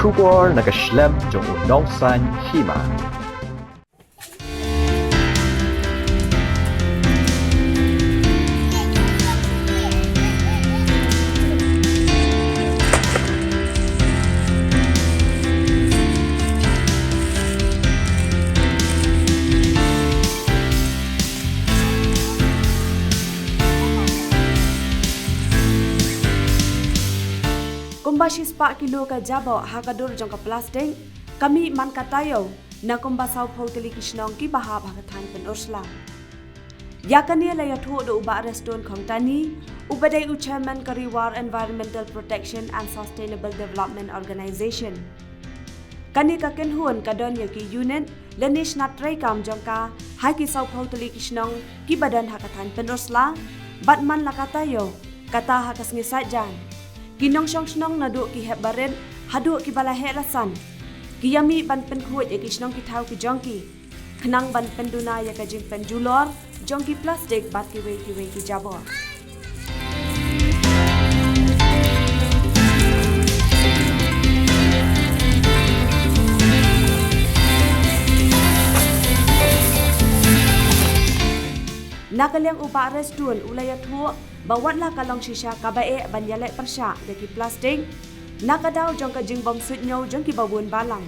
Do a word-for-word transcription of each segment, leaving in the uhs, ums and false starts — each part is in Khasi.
Khubor na ka shlem jong u nongsan hima. Kumba shispah kilo ka jaboh ha ka dur jong ka plastik ka mih man ka taïew na kumba sawphew tylli ki shnong kiba hap ha ka thaiñ Pynursla. Ïa kane la ïathuh da u Bah Restone Khongtani, uba dei u chairman ka Rewar Environmental Protection and Sustainable Development Organization. Kane ka kynhun ka don ïa ki unit lane shnat treikam jong ka ha ki sawphew tylli ki shnong kiba don ha ka thaiñ Pynursla, bad man la ka taïew, kata ha ka sngi Saitjaiñ, ki nongshong shnong naduh ki hep barit haduh kiba la heh la san, ki ïa mih ban pynkhuid ïa ki shnong ki thaw ki jong ki, khnang ban pynduna ïa ka jingpynjulor jong ki plastik bad kiwei kiwei ki jaboh. Na ka liang u Bah Restone u la ïathuh ba wat la ka long shisha kaba eh ban ïaleh pyrshah ïa ki plastik na ka daw jong ka jingbym suidñiew jong kiba bun balang.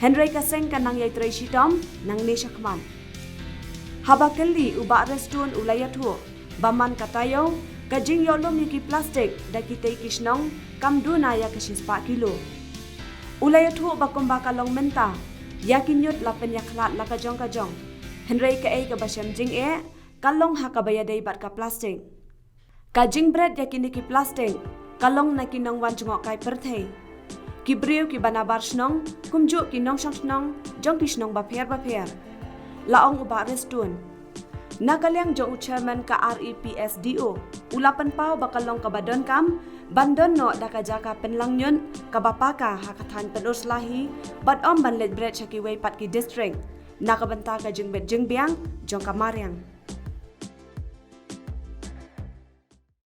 Hynrei ka seng ka nang ïai trei shitom nangne shakhmat. Haba kylli, u Bah Restone u la ïathuh ba man ka taïew ka jingïohlum ïa ki plastik da kitei ki shnong kam duna ïa ka shispah kilo. U la ïathuh ba kumba ka long mynta, ïa ki ñiut la pynïakhlad la ka jong ka jong. Hynrei kaei kaba shem jingeh ka long ha kaba ïadei bad ka plastik. Ka jingbret ïa kine ki plastik ka long na ki nongwan jngohkai pyrthei, ki briew kiba nabar shnong, kumjuh ki nongshong shnong jong ki shnong bapher bapher, la ong u Bah Restone. Na ka liang jong u chairman ka REPSDO, u la pynpaw ba ka long kaba donkam ban don noh da ka jaka pynlang ñiut kaba paka ha ka thaiñ Pynursla hi, bad ym ban leit bret sha kiwei pat ki distrik na ka bynta ka jingbit jingbiang jong ka mariang.